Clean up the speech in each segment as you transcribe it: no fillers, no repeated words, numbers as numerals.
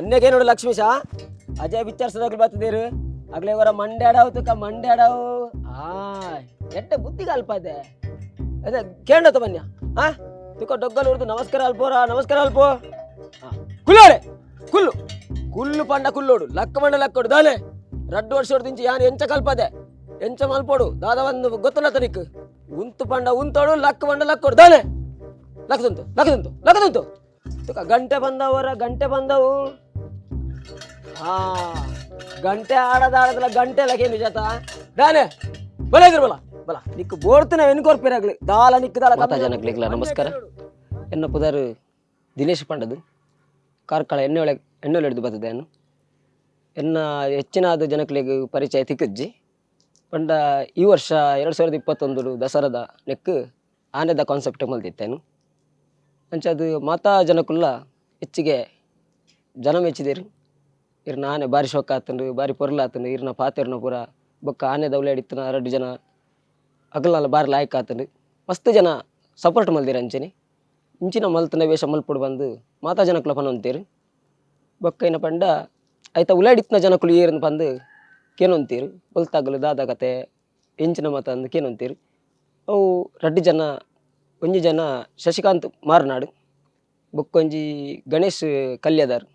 ಅನ್ನಕ್ಕೆ ನೋಡು ಲಕ್ಷ್ಮೀಶ ಅಜಯ್ ವಿಚಾರಿಸೋದಾಗ್ಲಿ ಬರ್ತದೇರು ಆಗ್ಲೇ ಅವರ ಮಂಡ್ಯಾಡವು ತುಕ ಮಂಡ್ಯಾಡವು. ಆ ಎಟ್ಟ ಬುದ್ಧಿಗೆ ಅಲ್ಪ ಅದೇ ಅದೇ ಕೇಂಡತ ಬನ್ಯ. ಆ ತುಕ ಡೊಗ್ಗಲ್ ಹುಡ್ದು ನಮಸ್ಕಾರ ಅಲ್ಪೋರ, ನಮಸ್ಕಾರ ಅಲ್ಪೋ. ಆ ಕುಲ್ಲೋಡೆ ಕುಲ್ಲು ಕುಲ್ಲು ಪಂಡ ಕುಲ್ಲೋಡು ಲಕ್ಕ ಮಂಡ ಲಕ್ಕೋಡು ದಾಲೆ ರಡ್ಡು ವರ್ಷ ಹೊಡ್ದಿಂಚಿ ಯಾನು ಎಂಚ ಕಲ್ಪದೆ ಎಂಚ ಮಲ್ಪೋಡು ದಾದ ಒಂದು ಗೊತ್ತಲ್ಲ ನಿಕ್. ಉಂತು ಪಂಡ ಉಂತೋಡು, ಲಕ್ಕ ಪಂಡ ಲಕ್ಕೋಡು ದಾಲೆ ಲಕ್ಕದುಂತು ಲಕ್ಕದುಂತು ಲಕ್ಕದುಂತು ತುಕ ಗಂಟೆ ಬಂದವರ ಗಂಟೆ ಬಂದವು. ಆ ಗಂಟೆ ಆಡದ ಆಡದಲ್ಲ ಗಂಟೆ ಲಗೇನು ಜಾತ ದಾನೆ ಬಲ ಇದ್ರು ಬಲ ಬಲ ನಿಕ್ಕು ಬೋಡ್ತನ ಎನ್ಕೋರ್ಪಿರಾಗ್ಲಿ ದಾಲ ನಿಕ್ಕು ದಾಲ. ಮಾತಾ ಜನಕ್ಲೆಗ್ಲ ನಮಸ್ಕಾರ. ಎನ್ನ ಪುದರ್ ದಿನೇಶ್ ಪಂಡದು, ಕಾರ್ಕಳ ಎಣ್ಣೆ ಎಣ್ಣೆ ಹಿಡಿದು ಬರ್ತದೆ. ಎನ್ನ ಹೆಚ್ಚಿನಾದ ಜನಕ್ಲೆಗ್ ಪರಿಚಯ ತಿಕ್ಕಜ್ಜಿ ಪಂಡ ಈ ವರ್ಷ 2021 ದಸರಾದ ನೆಕ್ ಆನೆದ ಕಾನ್ಸೆಪ್ಟ್ ಮಲ್ತಿತ್ತೇನು. ಅಂಚ ಅದು ಮಾತಾ ಜನಕುಲ್ಲ ಹೆಚ್ಚಿಗೆ ಜನ ಮೆಚ್ಚಿದೇರು. ಇರ್ನ ಆನೆ ಬಾರಿ ಶೋಕ ಆತಂಡು, ಬಾರಿ ಪೊರ್ಲಾತಂಡು. ಇರ್ನ ಪಾತೆರ್ನ ಪೂರ ಬೊಕ್ಕ ಆನೆ ದೌಲಾಡಿತ್ತಿನ ರಡ್ಡು ಜನ ಅಗಲಲ್ಲ ಬಾರಿ ಲಾಯ್ಕ್ ಆತಂಡು. ಮಸ್ತ್ ಜನ ಸಪೋರ್ಟ್ ಮಲ್ದಿರ. ಅಂಚನೆ ಇಂಚಿನ ಮಲ್ತನ ವೇಷ ಮಲ್ಪುಡು ಬಂದು ಮಾತಾ ಜನಕುಲ ಪನೊಂತೇರು. ಬೊಕ್ಕ ಏನ ಪಂಡ ಐತ ಉಲಾಡಿತ್ನ ಜನಕುಲು ಏರ್ನ ಪಂದು ಕೇನೊಂತೀರು, ಒಲ್ತಾಗಲು ದಾದ ಕತೆ ಎಂಚಿನ ಮತ ಅಂದ್ ಕೇನೊಂತೀರು. ಅವು ರಡ್ಡು ಜನ, ಒಂಜಿ ಜನ ಶಶಿಕಾಂತ್ ಮಾರ್ನಾಡು, ಬೊಕ್ಕೊಂಜಿ ಗಣೇಶ್ ಕಲ್ಯದಾರ್.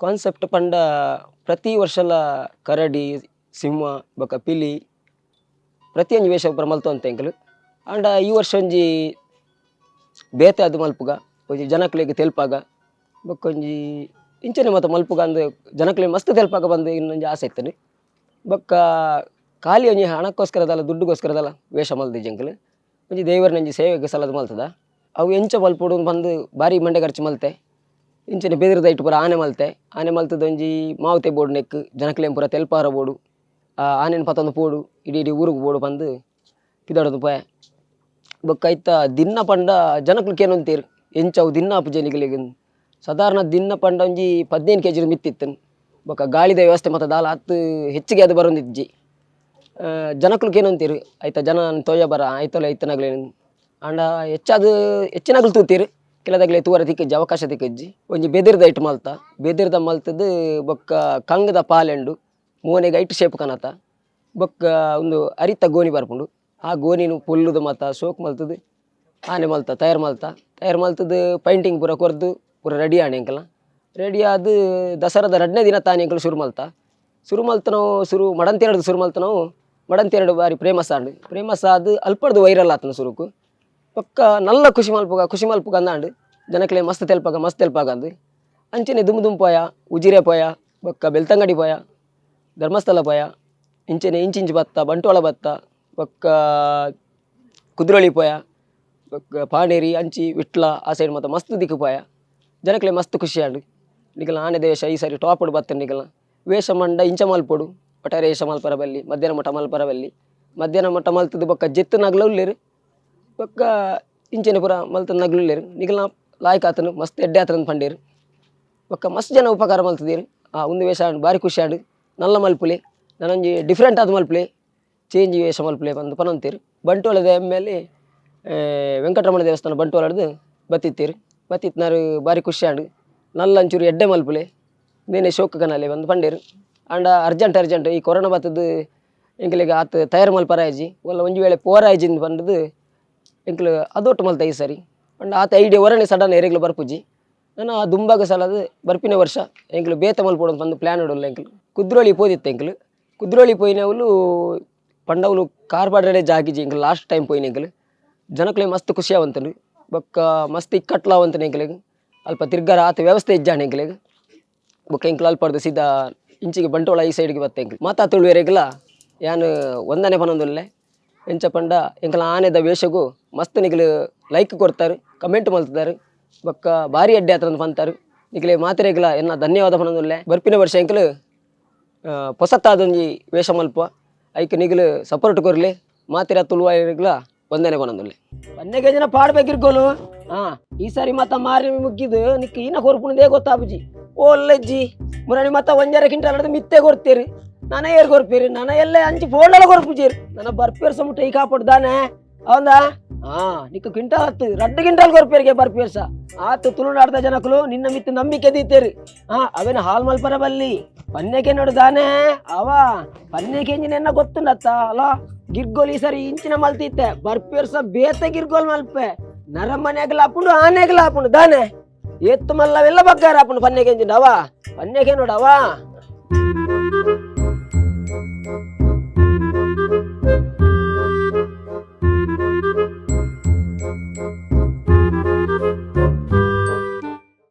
ಕಾನ್ಸೆಪ್ಟ್ ಪಂಡ ಪ್ರತಿ ವರ್ಷಲ ಕರಡಿ, ಸಿಂಹ ಬೊಕ್ಕ ಪಿಲಿ ಪ್ರತಿಯೊಂಜಿ ವೇಷ ಪೂರ ಮಲ್ತೊಂತ ಎಂಕುಲು. ಆಂಡ ಈ ವರ್ಷ ಒಂಜಿ ಬೇತೆ ಅದು ಮಲ್ಪುಗ, ಒಂಜಿ ಜನಕ್ಲೆಗ್ ತೆಲ್ಪಾಗ, ಬೊಕ್ಕೊಂಜಿ ಇಂಚನೆ ಮಾತ ಮಲ್ಪುಗ ಅಂದ್ ಜನಕ್ಲೆಗ್ ಮಸ್ತ್ ತೆಲ್ಪಾಗ ಬಂದು ಇನ್ನೊಂಜಿ ಆಸೆ ಇತ್ತುಂಡು. ಬೊಕ್ಕ ಖಾಲಿ ಒಂಜಿ ಹಣಕ್ಕೋಸ್ಕರದಲ್ಲ, ದುಡ್ಡುಗೋಸ್ಕರದಲ್ಲ ವೇಷ ಮಲ್ದಿಜ್ಜಿ ಎಂಕುಲು. ಒಂಜಿ ದೇವರನೊಂಜಿ ಸೇವೆಗೆ ಸಲದ ಮಲ್ತದ. ಅವು ಎಂಚ ಮಲ್ಪೊಡು ಬಂದು ಬಾರಿ ಮಂಡೆ ಖರ್ಚು ಮಲ್ತೆ. ಇಂಚನೆ ಬೆದ್ರದ ಐಟ್ ಪೂರ ಆನೆ ಮಲ್ತೆ. ಆನೆ ಮಲ್ತದ ಒಂಜಿ ಮಾವುತೆ ಬೋಡು ನೆಕ್ ಜನಕ್ಲೆನ್ ಪೂರ ತೆಲ್ಪಾರ ಬೋಡು, ಆ ಆನೆನ್ ಪತೊಂದು ಪೋಡು, ಇಡೀ ಇಡೀ ಊರುಗು ಬೋಡು ಪಂದ್ ಪಿದಡೊಂದು ಪೋಯೆ. ಬೊಕ್ಕ ಐತ ದಿನ್ನ ಪಂಡ ಜನಕ್ಲು ಕೇನೊಂತೇರು, ಎಂಚ ಅವು ದಿನ್ನ ಆಪುಜಿ ನಿಗಲೆಗ್. ಸಾಧಾರಣ ದಿನ್ನ ಪಂಡ ಒಂಜಿ 15 ಕೆಜಿ ಮಿತ್ತಿತ್ತು. ಬೊಕ್ಕ ಗಾಳಿದ ವ್ಯವಸ್ಥೆ ಮಾತ ದಾಲ ಅತ್ ಹೆಚ್ಚಿಗೆ ಅದು ಬರೊಂದಿಜ್ಜಿ. ಜನಕ್ಲು ಕೇನೊಂತೀರು, ಐತ ಜನ ತೋಯ ಬರ ಐತೊಲ ಐತನಗ್ಲೇನು. ಆಂಡ ಹೆಚ್ಚಾದ್ ಹೆಚ್ಚಿನಗ್ಲು ತೂತೀರು, ಕೆಲದಗ್ಲೆ ತೂವರೆ ತಿಕ್ಕಜ್ಜಿ, ಅವಕಾಶ ತಿಕ್ಕಜ್ಜಿ. ಒಂಜಿ ಬೆದಿರ್ದ ಐಟ್ ಮಲ್ತ, ಬೆದಿರ್ದ ಮಲ್ತದ್ ಬೊಕ್ಕ ಕಂಗದ ಪಾಲೆಂಡು ಮೋನೆಗ್ ಐಟ್ ಶೇಪ್ ಕನತ. ಬೊಕ್ಕ ಒಂದು ಅರಿತ ಗೋಣಿ ಬರ್ಪುಂಡು, ಆ ಗೋಣಿನು ಪುಲ್ಲುದು ಮಾತ ಸೋಕ್ ಮಲ್ತದ್ ಆನೆ ಮಲ್ತ, ತಯಾರು ಮಲ್ತ. ತಯಾರು ಮಲ್ತದ್ ಪೈಂಟಿಂಗ್ ಪೂರ ಕೊರ್ದು ಪೂರ ರೆಡಿ ಆಂಡ್. ಎಂಕಲ್ನ ರೆಡಿ ಆದ್ ದಸರಾದ ರಡ್ಡನೇ ದಿನ ತಾನಿ ಎಂಕುಲು ಶುರು ಮಲ್ತ. ಶುರು ಮಲ್ತ ನಾವು ಶುರು ಮಡಂತ್ಯಾರ್ಡ್ ಶುರು ಮಲ್ತ ನಾವು. ಮಡಂತ್ಯಾರ್ಡ್ ಬಾರಿ ಫೇಮಸ್ ಆಂಡ್. ಫೇಮಸ್ ಆದ್ ಅಲ್ಪಡ್ದು ವೈರಲ್ ಆತನ ಸುರುಕು. ಬೊಕ್ಕ ನಲ್ಲ ಖುಷಿ ಮಲ್ಪುಗ, ಖುಷಿ ಮಲ್ಪುಗ ಅಂದಾಂಡ್, ಜನಕ್ಲೆ ಮಸ್ತ್ ತೆಲ್ಪಾಗ, ಮಸ್ತ್ ತೆಲ್ಪಾಗ ಅಂದ್. ಅಂಚನೆ ದುಂಬು ದುಂಬು ಪೋಯ, ಉಜಿರೆ ಪೋಯ, ಬೊಕ್ಕ ಬೆಳ್ತಂಗಡಿ ಪೋಯ, ಧರ್ಮಸ್ಥಳ ಪೋಯ, ಇಂಚನೆ ಇಂಚಿಂಚಿ ಬತ್ತ, ಬಂಟ್ವಾಳ ಬತ್ತ, ಬೊಕ್ಕ ಕುದ್ರೋಳಿ ಪೋಯ, ಬೊಕ್ಕ ಪಾಣೇರಿ, ಅಂಚಿ ವಿಟ್ಲ ಆ ಸೈಡ್ ಮಾತ ಮಸ್ತ್ ದಿಕ್ಕು ಪೋಯ. ಜನಕ್ಲೆ ಮಸ್ತ್ ಖುಷಿ ಆಂಡ್. ನಿಕಲ್ನ ಆನೆ ವೇಷ ಈ ಸರಿ ಟಾಪ್ ಬತ್ತ. ನಿಕಲ್ನ ವೇಷ ಮಂಡ ಇಂಚ ಮಲ್ಪೊಡು, ಒಟ್ಟಾರೆ ವೇಷ ಮಲ್ಪರ ಬಲ್ಲಿ, ಮಧ್ಯಾಹ್ನ ಮಟ್ಟ ಮಲ್ಪರ ಬಲ್ಲಿ. ಮಧ್ಯಾಹ್ನ ಮಟ್ಟ ಮಲ್ತದ್ದು ಬೊಕ್ಕ ಜೆತ್ತು ನಗ್ಲ ಉಲ್ಲೆರ್. ಬೊಕ್ಕ ಇಂಚನೆ ಪೂರ ಮಲ್ತದ್ ನಗ್ಲು ಉಲ್ಲೆರ್. ನಿಕಲ್ನ ಲಾಯ್ಕ್ ಆತನು, ಮಸ್ತ್ ಎಡ್ಡೆ ಆತನ ಪಂಡೇರು. ಬೊಕ್ಕ ಮಸ್ತ್ ಜನ ಉಪಕಾರ ಮಲ್ತದೀರ್. ಆ ಉಂದು ವೇಷ ಆಂಡ್ ಬಾರಿ ಖುಷಿ ಆಂಡ್, ನಲ್ಲ ಮಲ್ಪುಲೆ, ನನೊಂಜಿ ಡಿಫ್ರೆಂಟ್ ಆದ್ ಮಲ್ಪುಲೆ, ಚೇಂಜ್ ವೇಷ ಮಲ್ಪುಲೆ ಪಂದ್ ಪನೊಂತೀರ್. ಬಂಟ್ವಾಳದ M L A Venkataramana ದೇವಸ್ಥಾನ ಬಂಟ್ವಾಳಡ್ದು ಬತ್ತಿತ್ತೀರ್. ಬತ್ತಿತ್ನಾರು ಬಾರಿ ಖುಷಿ ಆಂಡ್. ನಲ್ಲ ಒಂಚೂರು ಎಡ್ಡೆ ಮಲ್ಪುಲೆ, ಬೇನೆ ಶೋಕ್ ಕನಾಲೆ ಪಂದ್ ಪಂಡೇರು. ಆಂಡ ಅರ್ಜೆಂಟ್ ಅರ್ಜೆಂಟ್ ಈ ಕೊರೋನಾ ಬತ್ತದು ಎಂಕಲೆಗ್ ಆತ್ ತಯಾರು ಮಲ್ಪರ ಆಯ್ಜಿ. ಒಲ್ಲ ಒಂಜಿ ವೇಳೆ ಪೋರ ಆಯ್ಜಿಂದ್ ಪಂಡುದು ಎಂಕುಲು ಅದೊಟ್ಟು ಮಲ್ತ ಈ ಸರಿ. ಪಂಡ ಆತ ಐಡಿಯಾ ಒರನೆ ಸಡನ್ ಎರೆಗ್ಲ ಬರ್ಪುಜಿ. ನನ ದುಂಬಾಗ ಸಲದ ಬರ್ಪಿನ ವರ್ಷ ಎಂಕುಲು ಬೇತೆ ಮಲ್ಪೊಡು ಪಂದ್ ಪ್ಲ್ಯಾನ್ ಉಡಲ್ಲ. ಎಂಕುಲು ಕುದ್ರೋಳಿ ಪೋದಿತ್ತು. ಎಂಕುಲು ಕುದ್ರೋಳಿ ಪೋಯಿನವ್ಲು ಪಂಡವ್ಲು ಕಾರ್ಪಾಡಡೆ ಜಾಗಿಜಿ. ಎಂಕುಲು ಲಾಸ್ಟ್ ಟೈಮ್ ಪೋಯಿನ ಎಂಕುಲು ಜನಕ್ಲೆ ಮಸ್ತ್ ಖುಷಿ ಆವಂತಂಡು. ಬೊಕ್ಕ ಮಸ್ತ್ ಇಕ್ಕಟ್ಲ ಆವಂತಂಡು ಎಂಕಲೆಗ್. ಅಲ್ಪ ತಿರ್ಗಾರ ಆತ ವ್ಯವಸ್ಥೆ ಇಜ್ಜಾಂಡ್ ಎಂಕಲೆಗ್. ಬೊಕ್ಕ ಎಂಕುಲು ಅಲ್ಪಡ್ದು ಸೀದಾ ಇಂಚಿಗೆ ಬಂಟ್ವಾಳ ಈ ಸೈಡ್ಗೆ ಬತ್ತ. ಎಂಕುಲು ಮಾತಾ ತುಳುವೆರೆಗ್ಲ ಯಾನ್ ಒಂದನೆ ಪನೊಂದುಲ್ಲೆ. ಎಂಚ ಪಂಡ ಎಂಕಲ ಆನೆದ ವೇಷಗು ಮಸ್ತ್ ನಿಕಲು ಲೈಕ್ ಕೊರ್ತಾರೆ, ಕಮೆಂಟ್ ಮಲ್ತದಾರ್, ಬೊಕ್ಕ ಬಾರಿ ಎಡ್ಡೆ ಆತಂದ್ ಪಂತಾರ್. ನಿಕಲೆ ಮಾತೆರೆಗ್ಲ ಎನ್ನ ಧನ್ಯವಾದ ಪನೊಂದುಲ್ಲೆ. ಬರ್ಪಿನ ವರ್ಷ ಎಂಕಲು ಪೊಸತ್ತಾದೊಂಜಿ ವೇಷ ಮಲ್ಪ, ಐಕ್ ನಿಗಲು ಸಪೋರ್ಟ್ ಕೊರ್ಲೆ. ಮಾತೆರ ತುಳುವೆರೆಗ್ಲ ವಂದನೆ ಪನೊಂದುಲ್ಲೆ. ಪನ್ನೆಗೆ ಜನ ಪಾಡ್ಬೇಕಿರ್ಕೋಲು. ಹಾ ಈ ಸಾರಿ ಮತ್ತ ಮಾರಿ ಮುಗ್ಗಿದು ನಿಕ್ ಈನ ಕೊರ್ಪುಣದೇ ಗೊತ್ತಾಪುಜಿ. ಓಲ್ಲಜ್ಜಿ ಮುರಣಿ ಮತ್ತ ಒಂಜರ ಕಿಂಟಲ್ ಮಿತ್ತೆ ಕೊರ್ತೀರಿ, ನನ ಏರ್ ಕೊರ್ಪೀರಿ, ನನ ಎಲ್ಲ ಅಂಚಿ ಫೋಂಡಲ ಕೊರ್ಪುಜೀರ್. ನನ್ನ ಬರ್ಪೇರ್ ಸಮುಟ್ಟ ಈ ಕಾಪಡ್ದಾನೆ ಅವಂದ. ಆ ನಿಕ್ಕು ಕ್ವಿಂಟಾಲ್ ಹತ್ತು ರಡ್ಡು ಕ್ವಿಂಟಾಲ್ ಕೊರ್ಪೇರಿಗೆ ಬರ್ಪೇರ್ಸ ಆತು ತುಳುನಾಡ್ದ ಜನಕುಲು ನಿನ್ನ ಮಿತ್ತು ನಂಬಿಕೆ ದೀತೇರು. ಆ ಅವೇನ ಹಾಲ್ ಮಲ್ಪರ ಬಲ್ಲಿ ಪನ್ನೆಕೆ ನೋಡು ದಾನೆ ಅವ ಪನ್ನೆಕೆ ಇಂಜಿನ ಗೊತ್ತುಂಡತ್ತ ಅಲ್ಲ. ಗಿರ್ಗೋಲ್ ಈ ಸರಿ ಇಂಚಿನ ಮಲ್ತಿತ್ತೆ, ಬರ್ಪೇರ್ಸ ಬೇತೆ ಗಿರ್ಗೋಲ್ ಮಲ್ಪೆ ನರಮನೆಗ್ಲ ಆಪುಂಡು, ಆನೆಗ್ಲ ಆಪುಂಡು ದಾನೆ. ಎತ್ತು ಮಲ್ಲವೆಲ್ಲ ಬಗ್ಗಾರ ಆಪುಂಡು ಪನ್ನೆಗೆ ಇಂಜಿನ ಅವ ಪನ್ನೆಗೆ ನೋಡು ಅವ.